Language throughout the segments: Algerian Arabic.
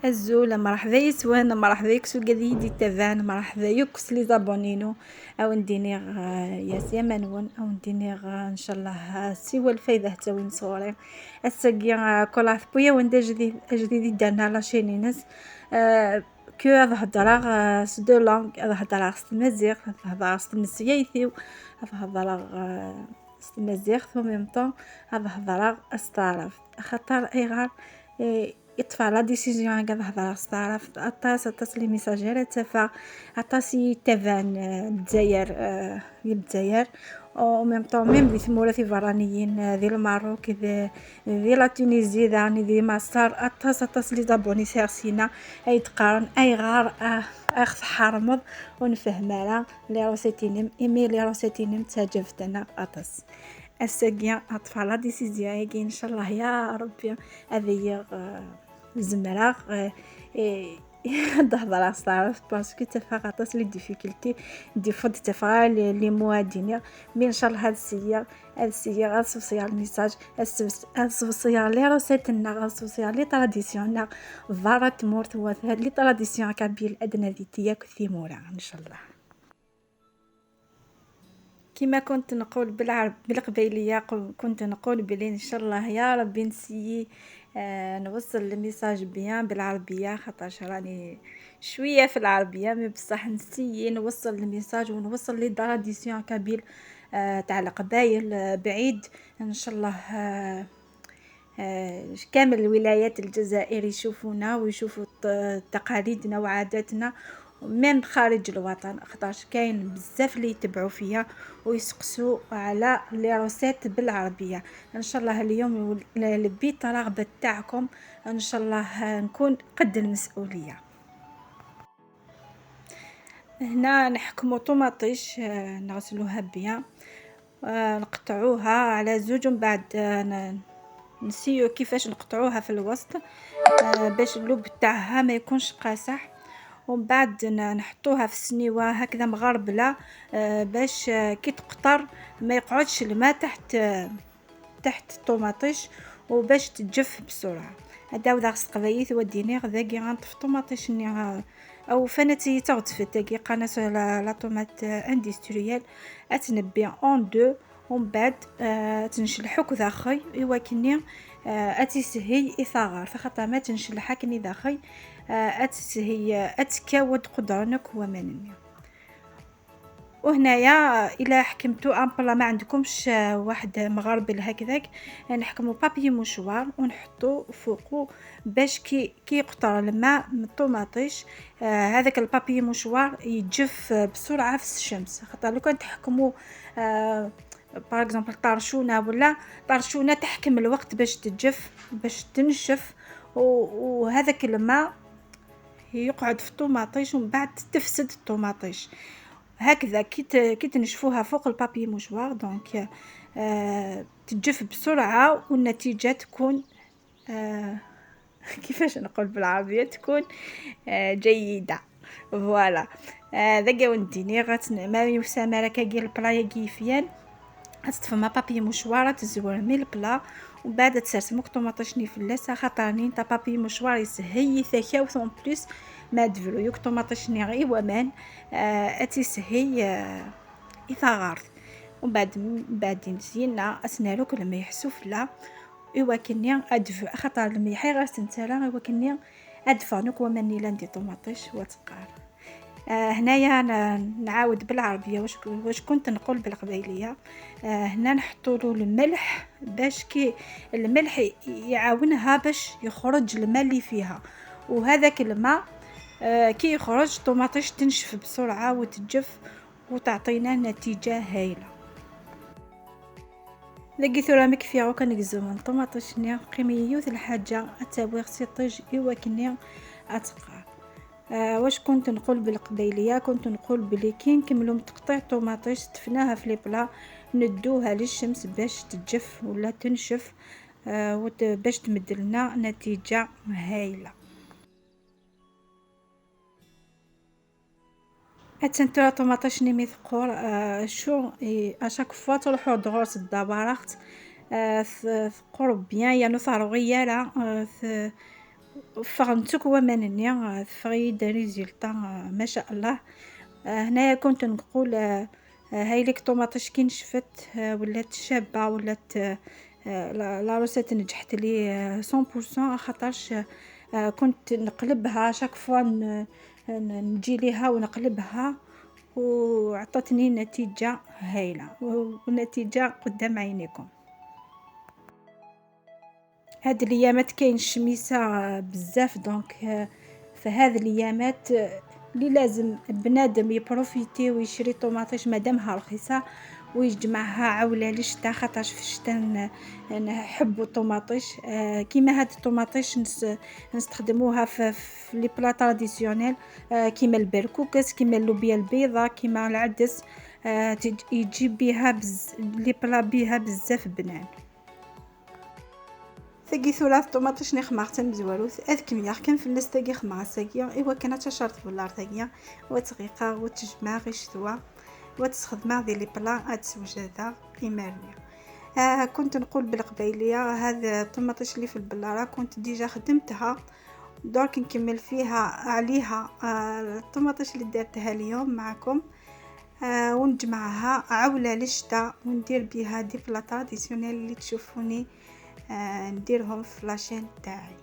الزول مرحبا يسوان مرحبا يكسو قديدي تبان مرحبا يكس les abonnés نو او نديني يا سيمانون او نديني ان شاء الله سوى الفايدة حتى وين صوري الساقي كل بويا وين جديد جديد درنا la chaîne ناس كو هذا هضره س deux langues هذا هضره س تمازيغ هذا هضره س تمسيايثيو هذا هضره س تمازيغ en même temps هذا هضره ستعرف خاطر ايغار يطفى la décision هكذا هضره ستعرف اطاس اطاس les messages تفا اطاس يتبان الجزائر الجزائر au même temps même دي ثمورة برانيين دي الماروك دي دي la Tunisie داني دي مصر اطاس اطاس les abonnés سيرسينا اي تقارن اي غار اخ حرمض ونفهم على les recettes ينم ايمي les recettes ينم تاجفتنا اطاس الساقيا اطفال la décision ان شاء الله يا ربي هذه زمراغ تهضر تعرف parce que تفا غطاس les difficultés des fois تفا les mots دينيا mais ان شاء الله هاد السيا هاد السيا غنصوصيا ال message غنصوصيا les recettes نا غنصوصيا les traditions نا فارا تمورت هاد les traditions kabyles ادنا ديتيا كثيمورا ان شاء الله. كما كنت نقول بالعرب بالقبيليه كنت نقول بلي ان شاء الله يا ربي نسيي نوصل ال message bien بالعربية خاطرش راني شوية في العربية mais بصح نسيي نوصل ال message ونوصل les traditions kabyles تاع القبايل بعيد ان شاء الله. كامل الولايات الجزائر يشوفونا ويشوفوا تقاليدنا وعاداتنا même خارج الوطن خاطرش كاين بزاف اللي يتبعوا فيا ويسقسوا على les recettes بالعربية. ان شاء الله اليوم لبيت الرغبة تاعكم ان شاء الله نكون قد المسؤولية. هنا نحكموا طوماطيش نغسلوها bien نقطعوها على زوج ومن بعد نسيو كيفاش نقطعوها في الوسط باش اللب تاعها ما يكونش قاصح ومن بعد نحطوها في السنيوه هكذا مغربله باش كي تقطر ما يقعدش الماء تحت تحت الطوماطيش وباش تجف بسرعة. هذا وذا غس وديني غذاكي غنطف طوماطيش ني او فنتي تغتفت تاكي قناة la tomate industrielle اتنبي en deux ومن بعد تنشلحوك داخل ايوا كني اتيسهي اثاغار فخاطر ما تنشلحك كني داخل اتسهي اتكاود قدرنك ومنني. وهنايا الا حكمتو un plat ما عندكمش واحد مغربل هكذاك نحكمو papier mouchoir ونحطو فوقو باش كي يقطر الماء من الطوماطيش هذاك ال papier mouchoir يجف بسرعة في الشمس. خاطر لو كان تحكمو par exemple طرشونه ولا طرشونه تحكم الوقت باش تجف باش تنشف وهذاك الماء يقعد في الطوماطيش ومن بعد تفسد الطوماطيش. هكذا كي تنشفوها فوق ال papier mouchoir donc تجف بسرعة والنتيجة تكون كيفاش نقول بالعربية تكون جيدة. voilà ذاك ونديني غاتن ما يسمى راه كاكي ال plat كيفيان تفما papier mouchoir تزور مي ال plat ومن بعد تسرسموك طوماطيشني فلاس خاطرني تا papier mouchoir يسهي ثاكا en plus ما دفلو يوك طوماطيشني غي ومان اتيسهي اثاغارت. ومن بعد من بعد نزينا اسنالوك لما يحسو فلا ايوا كني ادفو خاطر الميحي غير سنتالا ايوا كني ادفانوك وماني لاندي طوماطيش وتقار. هنايا نعاود بالعربية واش كنت نقول بالقبيليه. هنا نحطوا له الملح باش كي الملح يعاونها باش يخرج الماء اللي فيها وهذاك الماء كي يخرج طوماطيش تنشف بسرعة وتجف وتعطينا نتيجة هايلة. لقيت راه مكفيه وكنكزو طوماطيش ني قيميوت الحاجة اتاوي سيطيج ايوا كني اتقع. واش كنت نقول بالقبيليه كنت نقول بلي كي نكملو تقطيع طوماطيش تفناها في les plats ندوها للشمس باش تجف ولا تنشف باش تمد لنا نتيجة هايلة. اتنتو طوماطيش ني ميثقور شو à chaque fois تروحو دغورس الدبارخت ثقور bien يا نو ثروغيالا فغنتك ومانني فغيد résultat ما شاء الله. هنايا كنت نقول هاي ليك طوماطيش كي نشفت ولات شابه، ولات la recette نجحت لي 100%، خاطرش كنت نقلبها chaque fois نجي ليها ونقلبها، وعطتني نتيجة هايلة ونتيجة قدام عينيكم. هاد الايامات كاين الشميسه بزاف، donc فهاد الايامات اللي لازم بنادم ي profiter ويشري طوماطيش مادامها رخيصة ويجمعها عوله للشتا، خاطرش في الشتا نحبوا الطوماطيش. كيما هاد الطوماطيش نستخدموها في les plats traditionnels، كيما البركوكس، كيما اللوبيا البيضاء، كيما العدس، يجيب بها les plats بها بزاف بنان. ثاقي ثلاث طوماطيش نخمار تمزواروث اذ كمياغ كان فلس ثاقي خمار ساقيا ايوا كانت شرط بلار ثاقيا وتغيقا وتجمع غير شتوا وتستخدمها ديال les plats هاد سوجاده إيمارنيا. كنت نقول بالقبيليه هذا الطوماطيش اللي في البلاره كنت déjà خدمتها، درك نكمل فيها عليها الطوماطيش اللي درتها اليوم معكم، ونجمعها عوله للشتا وندير بها des plats traditionnels اللي تشوفوني نديرهم في la chaîne تاعي.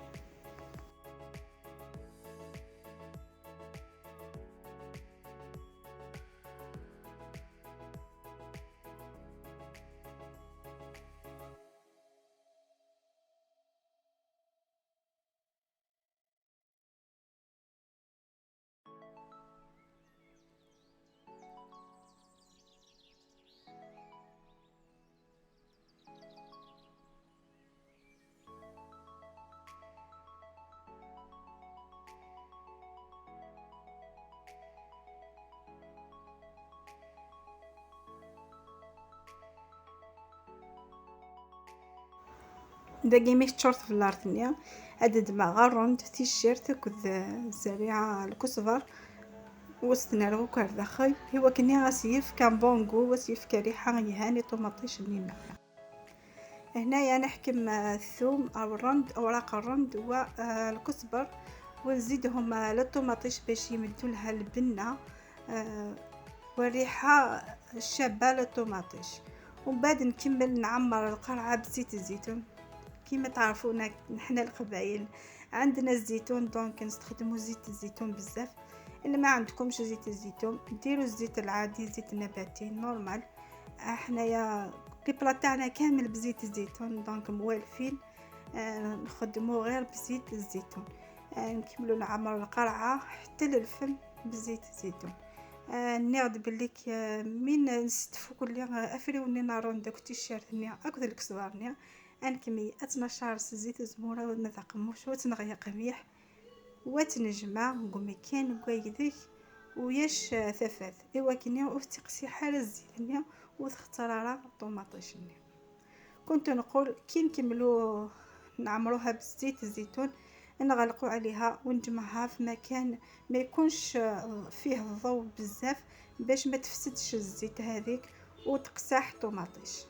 داكي ميش تشورت في الارض هاد دماغ الرند تيشيرت كذ الزريعه الكزبر وستنالغو كارداخي هو كني غاسيف كان بونغو وسيف كريحه يهاني طوماطيش بنينه. هنايا نحكم الثوم او الرند اوراق الرند والكزبر ونزيدهم للطوماطيش باش يمدوا لها البنه والريحه الشابة للطوماطيش. ومن بعد نكمل نعمر القرعة بزيت الزيتون. كما تعرفونا نحنا القبايل عندنا الزيتون، donc نستخدموا زيت الزيتون بزاف. الا ما عندكمش زيت الزيتون ديروا الزيت العادي، زيت النباتي normal. حنايا les plats تاعنا كامل بزيت الزيتون، donc موالفين نخدموا غير بزيت الزيتون. نكملوا نعمر القرعة حتى للفم بزيت الزيتون. نعد بليك من نستفو كل افريوني نارون داك تيشيرتني اكد الكسوارني انكمي اتنشار زيت الزموره ونذاقموش وتنغيا قميح وتنجمع نقومي كان كوايدك وياش ثفات ايوا كني وتقسي حال الزيت وتختار الطوماطيش. كنت نقول كي نكملو نعمروها بزيت الزيتون نغلقوا عليها ونجمعها في مكان ما يكونش فيه الضوء بزاف باش ما تفسدش الزيت هذيك وتقساح طوماطيش.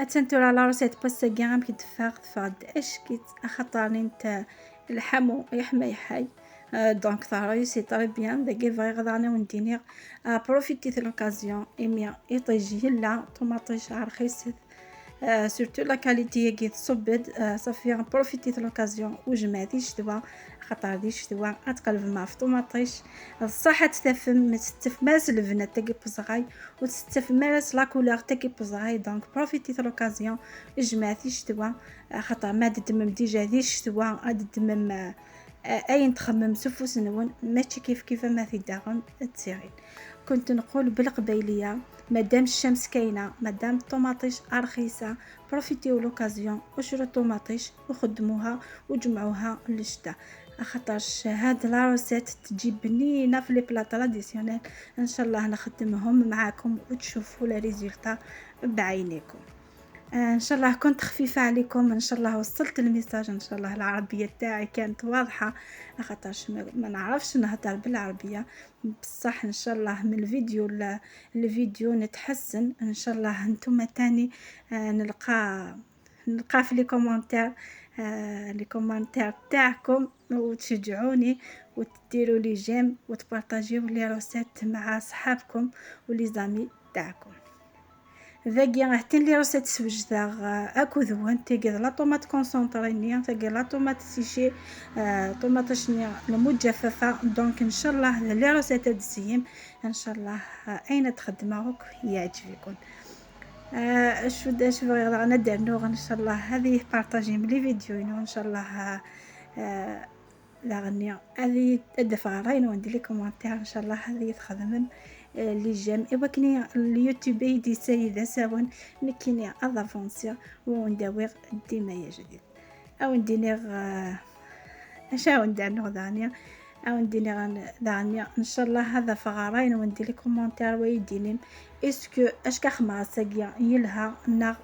اتنتو la recette باسا كاع كي تفاغ اشكيت اخطرني نتا الحمو يحمى يحي donc ثاري c'est très bien داكي فغي غداني ونديني profitez l'occasion ايميا يطيج يلا طوماطيش رخيص surtout la qualité كي تصبد صافي profitez l'occasion وجمعتي شتوا خاطر دي شتوا اتقلب ما في طوماطيش الصحة تتفم تتفماس البنات تاكي بزغاي وتتفماس la couleur تاكي بزغاي. donc profitez l'occasion جمعتي شتوا خاطر ما تدمم déjà دي شتوا تدمم اين تخمم سفوس نون ماشي كيف كيف ما في داغم تسيرين. كنت نقول بالقبيليه مادام الشمس كاينه مادام الطوماطيش رخيصة profitez l'occasion وشرو الطوماطيش وخدموها وجمعوها للشتا خاطرش هاد la recette تجي بنينه في les plats traditionnels. ان شاء الله نخدمهم معاكم وتشوفوا les résultats بعينيكم. ان شاء الله كنت خفيفة عليكم، ان شاء الله وصلت ال message، ان شاء الله العربية تاعي كانت واضحة، خاطرش ما نعرفش نهضر بالعربية، بصح ان شاء الله من الفيديو للفيديو نتحسن. ان شاء الله نتوما تاني نلقى في les commentaires تاعكم وتشجعوني وتديروا les j'aime وتبارطاجيو les recettes مع صحابكم و les amis تاعكم. ذاكي هتين les recettes سوجداغ اكو ذوان تيقي la tomate concentrée ني تيقي la tomate séchée، طوماطيش المجففة. donc ان شاء الله les recettes تسيم ان شاء الله اين تخدموك يعجبكم. شو دا شو غير ندير ان شاء الله هذه partager les vidéos ان شاء الله لا غنية هذه ادفع راين وندير les commentaires ان شاء الله هذه تخدم les j'aime ايوا كني اليوتيوب يدي سيدة ساون نكيني avancer ونداوي ديما يا جديد او ندير اش ندير دانيا او ندير دانيا ان شاء الله هذا فغراين وندير les commentaires ويديني est-ce que اش كخما ساقيا يلها نا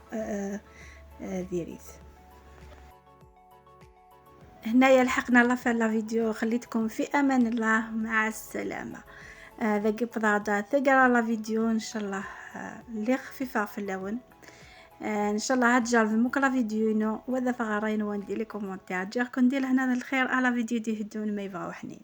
ديريت. هنايا لحقنا la fin la vidéo، خليتكم في امان الله، مع السلامة. ذاك بضاعة تقرا la vidéo ان شاء الله اللي خفيفة في اللون. ان شاء الله هتجرب موك la vidéo نو وذا فغراين وندير les commentaires جاكم ندير هنا الخير على فيديو دي هدون ما يبغاو حنين.